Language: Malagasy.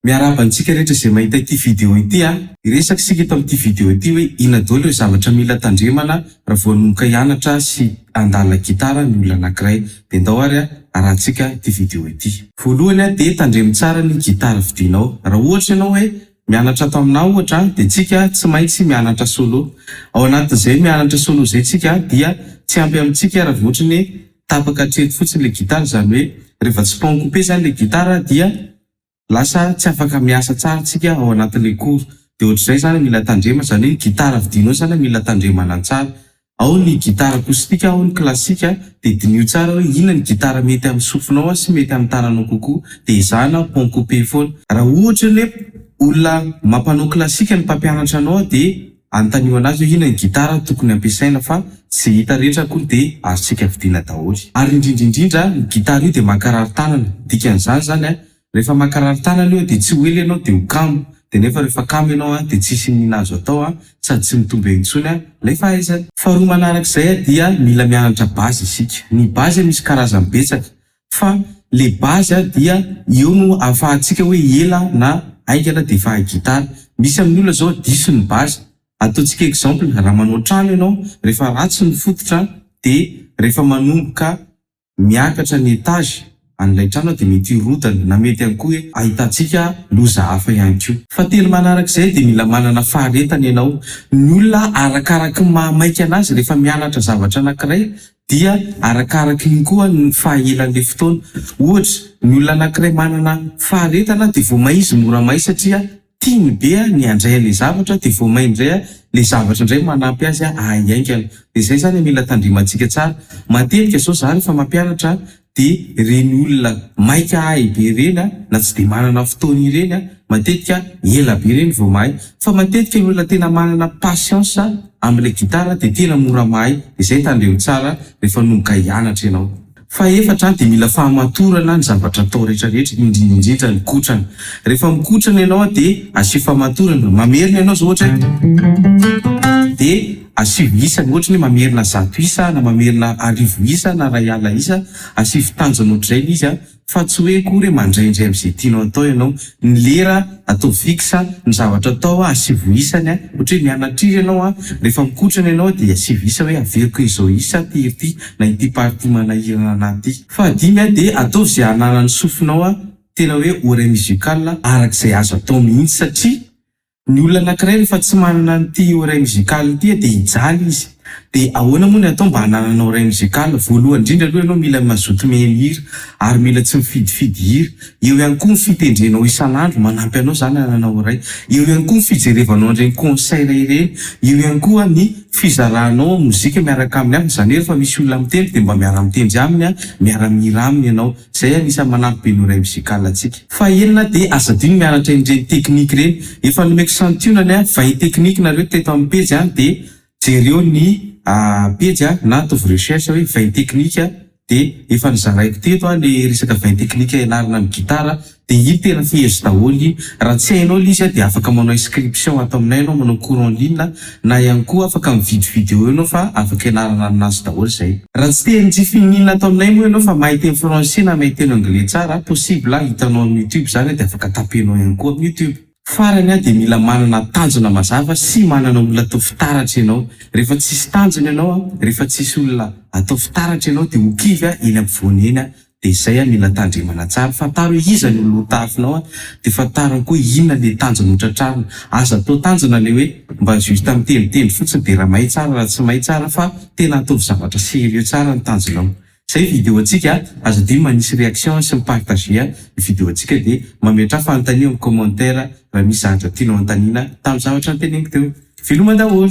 Miarahaba antsika rehetra izay mahita ity video ity a! Hiresaka isika eto amin'ity video ity hoe inona daholo ireo zavatra mila tandremana raha vao hanomboka hianatra sy handalina gitara ny olona anankiray. Dia ndao ary arahantsika ity video ity. Voalohany dia tandremo tsara ny gitara vidianao. Raha ohatra ianao hoe mianatra ato aminà ohatra dia tsika tsy maintsy mianatra solo. Ao anatin'izay mianatra solo izay tsika dia tsy ampy amintsika raha vao ohatra ny hoe tapaka hatreto fotsiny ilay gitara, izany hoe rehefa tsy pan coupé izany ilay gitara dia lasa tsy afaka miasa tsara tsika ao anatin'ilay cours. Dia ohatr'izay izany mila tandremana, izany hoe ny gitara vidianao izany mila tandremana tsara. Ao ny gitara acoustique, ao ny classique, dia diniho tsara hoe inona ny gitara mety amin'ny sofinao sy mety amin'ny tananao kokoa, dia ezahana pont coupé foana. Raha ohatra ny hoe olona mampanao classique ny mpampianatra anao dia anontanio anazy hoe inona ny gitara tokony ampiasaina fa tsy izay hita rehetra akory dia azontsika vidiana daholo. Ary indrindra indrindra ny gitara io dia mankarary tanana, dikan'izany izany an, Rehefa mankarary tanana io dia tsy ho ela ianao dia ho kamo, dia nefa rehefa kamo ianao an dia tsisy iniana azo atao an, sady tsy mitombo eo intsony an ilay fahaizana. Faharoa manarak'izay dia mila mianatra base isika. Ny base misy karazany betsaka fa le base dia eo no ahafahantsika hoe ela na haingana dia efa hahay gitara. Misy amin'ny olona zao diso ny base. Ataontsika exemple, raha manao trano ianao, rehefa ratsy ny fototra dia rehefa manomboka miakatra ny étage an'ilay trano dia mety hirodana na mety ihany koa hoe ahitantsika loza hafa ihany koa. Fahatelo manarak'izay dia mila manana faharetana ianao. Ny olona arakaraky ny maha maika anazy rehefa mianatra zavatra anankiray dia arakaraky iny koa ny fahaelan'ilay fotoana. Ohatra, ny olona anankiray manana faharetana dia vao may izy mora may satria tiany be ny handray an'ilay zavatra dia vao may indray ilay zavatra indray manampy azy hahay haingana. Dia izay izany mila tandremantsika tsara. Matetika izao za rehefa mampianatra dia ireny olona maika hahay be ireny na tsy dia manana fotoana ireny matetika ela be ireny vao mahay. Fa matetika ny olona tena manana patience amin'ilay gitara dia tena mora mahay. Dia izay tandremo tsara rehefa hanomboka hianatra ianao. Fahefatra dia mila fahamatorana ny zavatra atao rehetra rehetra, indrindra indrindra ny kotrana. Rehefa mikotrana ianao dia asio fahamatorana, mamerina ianao izao ohatra hoe dia asio isany, ohatra ny hoe mamerina 100 isa na mamerina 1000 isa na 1000 isa, asio tanjona ohatr'izay ilay izy an, fa tsy hoe akory hoe mandraindray amin'izay tianao atao ianao. Ny lera ataovy fixe, ny zavatra atao asivo isany, ohatra hoe mianatra hira ianao an, rehefa mikotrana ianao dia asivo isa hoe averiko izao isa ty hira ty na ity partie manahirana anah ty. Fahadimy an, dia ataovy izay hananan'ny sofinao an tena hoe oreille musicale araka izay azo atao mihitsy satria Ny olona anankiray rehefa tsy manana an'ity oreille musicale ity dia hijaly izy. Dia ahoana moa ny atao mba hananana oreille musicale? Voalohany indrindra aloha ianao mila mazoto mihaino hira ary mila tsy mifidifidy hira. Eo ihany koa ny fitendrenao isan'andro manampy anao izany hanana oreille. Eo ihany koa ny fijerevanao an'ireny concert ireny. Eo ihany koa ny fizaranao mozika miaraka amin'ny hafa, izany hoe rehefa misy olona mitendry dia mba miara-mitendry aminy, miara-mihira aminy ianao. Izay anisan'ny manampy be ny oreille musicale antsika. Fahenina dia aza adino mianatra ireny technique ireny. Efa nomeko santionany an, 20 technique nareo teto amin'ny pejy an, dia jereo ny pejy an, na ataovy recherche hoe 20 technique dia efa nozaraiko teto an le resaka 20 technique ianarana amin'ny gitara dia iny tena fehezo daholo iny. Raha tsy hainao ilay izy dia afaka manao inscription ato aminay ianao, manao cours en ligne na ihany koa afaka mividy video ianao fa afaka ianarana aminazy daholo izay. Raha tsy te hanjifa iniana ato aminay moa ianao fa mahay teny français na mahay teny anglais tsara, possible hitanao amin'ny youtube izany dia afaka tapenao ihany koa amin'ny youtube. Farany dia mila manana tanjona mazava sy manana olona atao fitaratra ianao. Rehefa tsisy tanjona ianao, rehefa tsisy olona atao fitaratra ianao dia ho kivy eny ampovoany eny Dia izay an mila tandremana tsara, fantaro hoe iza ny olona ho tahafinao an, dia fantaro koa hoe inona le tanjona ho tratrarina, aza atao tanjona le hoe mba juste mitendritendry fotsiny dia raha mahay tsara raha tsy mahay tsara fa tena ataovy zavatra sérieux tsara ny tanjonao. Izay vidéo antsika, aza adino manisy réaction sy mi-partager ny vidéo antsika dia mametraha fanontania amin'ny commentaire raha misy zavatra tianao anontaniana tamin'ny zavatra noteneniko teo. Veloma daholo!